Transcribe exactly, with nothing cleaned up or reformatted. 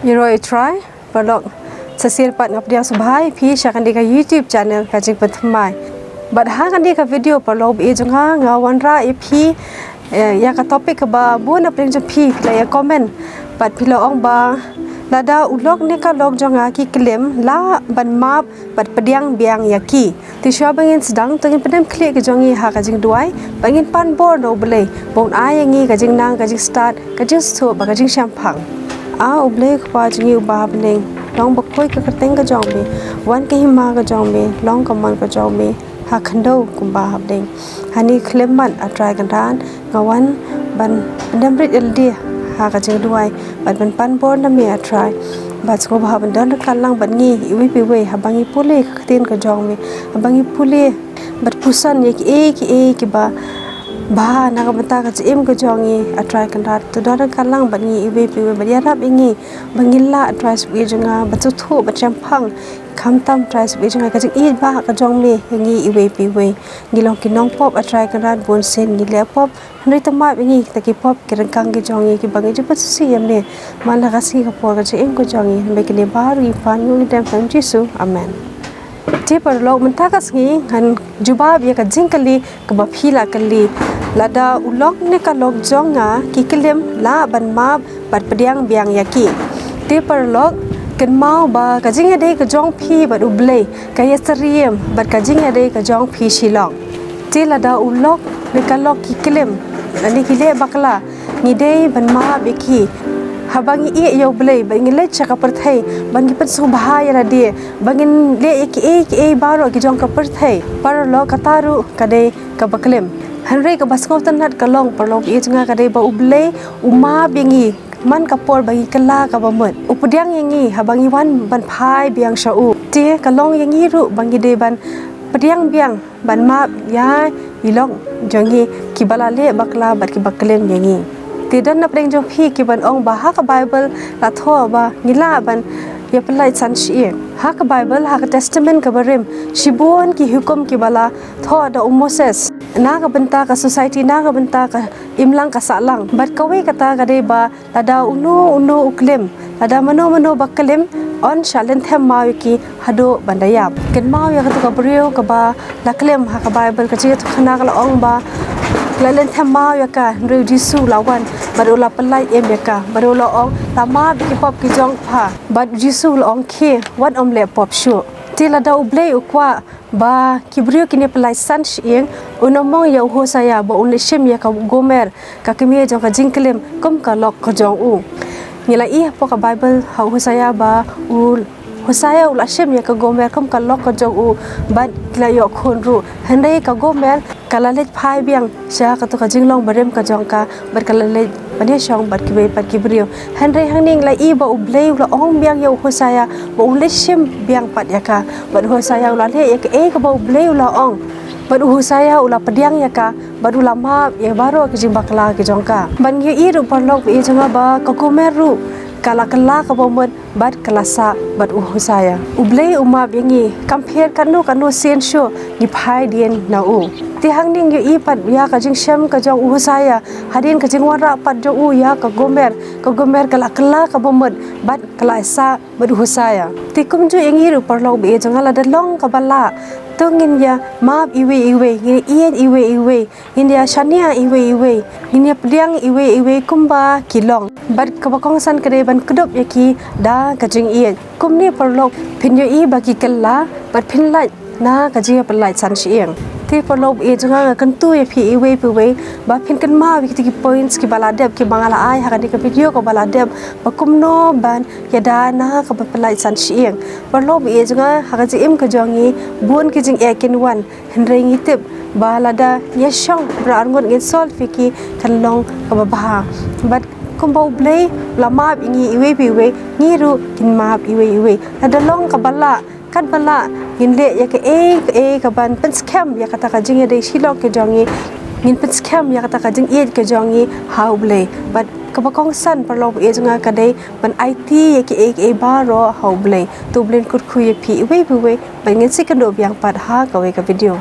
Ïaroh ïa U Trai, paralok, sa shisien pat nga pdiang sngewbha ïa phi sha kane ka YouTube channel Ka Jingpynthymmai. Bad ha kane ka video, paralok ba ïeit jong nga, nga wanrah ïa phi, eh, ïa ka topic kaba bun na pdeng jong phi, phi la ïa comment bad phi la ong ba lada u lok ne ka lok jong nga ki klim, lah ban map bad pdiang biang ïa ki. Te shuwa ba ngin sdang, to ngin pyndem khlieh ki jong ngi ha ka jingduwai, ba ngin pan bor na U Blei ba un ai ïa ngi ka jingnang, ka jingstad, ka jingshemphang. A U Blei Kpa jong ngi uba ha bneng, long bakhuid ka kyrteng ka jong me, wan ka hima ka jong me, long ka mon ka jong me ha khyndew kumba ha bneng. Hangne khlem mat, A Trai Kynrad, nga wan ban pyndem rit ïa lade ha ka jingduwai bad ban pan bor na me, A Trai. Bad sngewbha ban don ryngkat lang bad ngi iwei pa iwei haba ngi pule ka ktien ka jong me, haba ngi pule bad puson ïa kiei kiei kiba bha na ka bynta ka jingim ka jong ngi, A Trai Kynrad. To don ryngkat lang bad ngi iwei pa iwei bad ïarap ïa ngi ba ngin lah, A Trai, sha U Blei jong nga, ban sngewthuh, ban shemphang, khamtam, A Trai, sha U Blei jong nga, ka jingïeit ba ka jong me ïa ngi iwei pa iwei. Ngi long ki nongpop, A Trai Kynrad, bunsien ngi leh pop. Hynrei to map ïa ngi kita ki pop, ki ryngkang ki jong ngi kiba ngi ju pynsngewsih ïa me man la ka sngi ka por ka jingim ka jong ngi. Namar kine baroh ngi pan, ngi ong, ngi kyrpad ha u kyrteng u Jisu. Amen. Te paralok, mynta ka sngi ngan jubab ïa ka jingkylli kaba phi la kylli, lada u lok ne ka lok jong nga ki klim, lah ban map bad pdiang biang ïa ki. Te paralok, kynmaw ba ka jingïadei ka jong phi bad U Blei ka ïasyriem bad ka jingïadei ka jong phi shilong. Te lada u lok ne ka lok ki klim, lane ki leh bakla, ngi dei ban map ïa ki. Haba ngi ïeh ïa U Blei bad ngi leit sha ka pyrthei ban ngi pynsngewbha ïa lade, ba ngin leh ïa kiei kiei baroh ki jong ka pyrthei, paralok, kata ruh ka dei kaba klim. Hynrei kaba sngewtynnat ka long, paralok ba ïeit jong nga, ka dei ba U Blei u map ïa ngi man ka por ba ngi kylla kaba mut. U pdiang ïa ngi haba ngi wan ban phai biang sha u. Te ka long ïa ngi ruh ba ngi dei ban pdiang biang, ban map ïa i lok jong ngi kiba la leh bakla bad kiba klim ïa ngi. Te don na pdeng jong phi ki ban ong ba ha ka Baibl la thoh ba ngi lah ban ïapyllait san shyieng. Ha ka Baibl, ha ka Testament kaba rim, shibun ki hukum kiba la thoh da u Moses na ka bynta ka society, na ka bynta ka imlang ka sahlang. Bad kawei kata ka dei ba lada uno uno u klim, lada mano mano ba klim, yn shah lynthem maw ïa ki haduh ban da ïap. Kynmaw ïa katu ka briew kaba la klim, ha ka Baibl ka jingïathuhkhana ka la ong ba la lynthem maw ïa ka, hynrei U Jisu u la wan bad u la pyllait im ïa ka bad u la ong, la map ïa ki pop ki jong pha. Bad U Jisu u la ong, khie, wat ym leh pop shuh. Te lada U Blei u kwah ba ki briew kin ïapyllait san shyieng, un ym ong ïa u Hosea ba un leit shim ïa ka Gomer, ka kmie jong ka jingklim, kum ka lok ka jong u. Ngi la i hapoh ka Baibl ha u Hosea ba u Hosea u la shim ïa ka Gomer kum ka lok ka jong u, bad ki la ïoh khun ruh. Hynrei ka Gomer ka la leit phai biang sha katu ka jinglong barim ka jong ka, bad ka la leit ban ïashong bad kiwei pat ki briew. Hynrei hangne ngi la i ba U Blei u la ong biang ïa u Hosea ba un leit shim biang pat ïa ka. Bad u Hosea u la leh ïa kaei kaba U Blei u la ong. Bad u Hosea u la pdiang ïa ka, bad u la map ïa baroh ki jingbakla ki jong ka. Bad ngi ïohi ruh, paralok ba ïeit jong nga, ba ka Gomer ruh ka la kylla kaba mut bad ka la sah bad u Hosea. U Blei u map ïa ngi, kam pher katno katno sien shuh ngi phai dien na u. Te hangne ngi ïohi pat ïa ka jingshem ka jong u Hosea hadien ka jingwanrah pat jong u ïa ka Gomer. Ka Gomer ka la kylla kaba mut bad ka la sah bad u Hosea. Te kumjuh ïa ngi ruh, paralok ba ïeit jong nga, lada long kaba lah, to ngin ïa map iwei iwei, ngin ïa ïeit iwei iwei, ngin ïa shaniah iwei iwei, ngin ïa pdiang iwei iwei kumba ki long. Bad kaba kongsan ka dei ban kdup ïa ki da ka jingïeit. Kumne, paralok, phin ïohi ba ki kylla bad phin lait na ka jingïapyllait san shyieng. Te paralok ba ïeit jong nga, nga kyntu ïa phi iwei pa iwei ba phin kynmaw ïa kita ki points kiba la dep, kiba nga la ai ha kane ka video kaba la dep, ba kumno ban ïada na kaba pyllait san shyieng. Paralok ba ïeit jong nga, ha ka jingim ka jong ngi, bun ki jingeh kin wan. Hynrei ngi tip ba lada ngi ïashong bad arngut, ngin solve ïa ki, kan long kaba bha. Bad kumba U Blei u la map ïa ngi iwei pa iwei, ngi ruh ngin map iwei iwei. Lada long kaba lah, katba lah, ngin leh ïa kaei kaei kaban pynskhem ïa kata ka jingïadei shilok ka jong ngi. Ngin pynskhem ïa kata ka jingïeit ka jong ngi ha U Blei. Bad kaba kongsan, paralok ba ïeit jong nga, ka dei ban aiti ïa kiei kiei baroh ha U Blei. To U Blei un kyrkhu ïa phi iwei pa iwei. Bad ngin sa ïakynduh biang pat ha kawei ka video.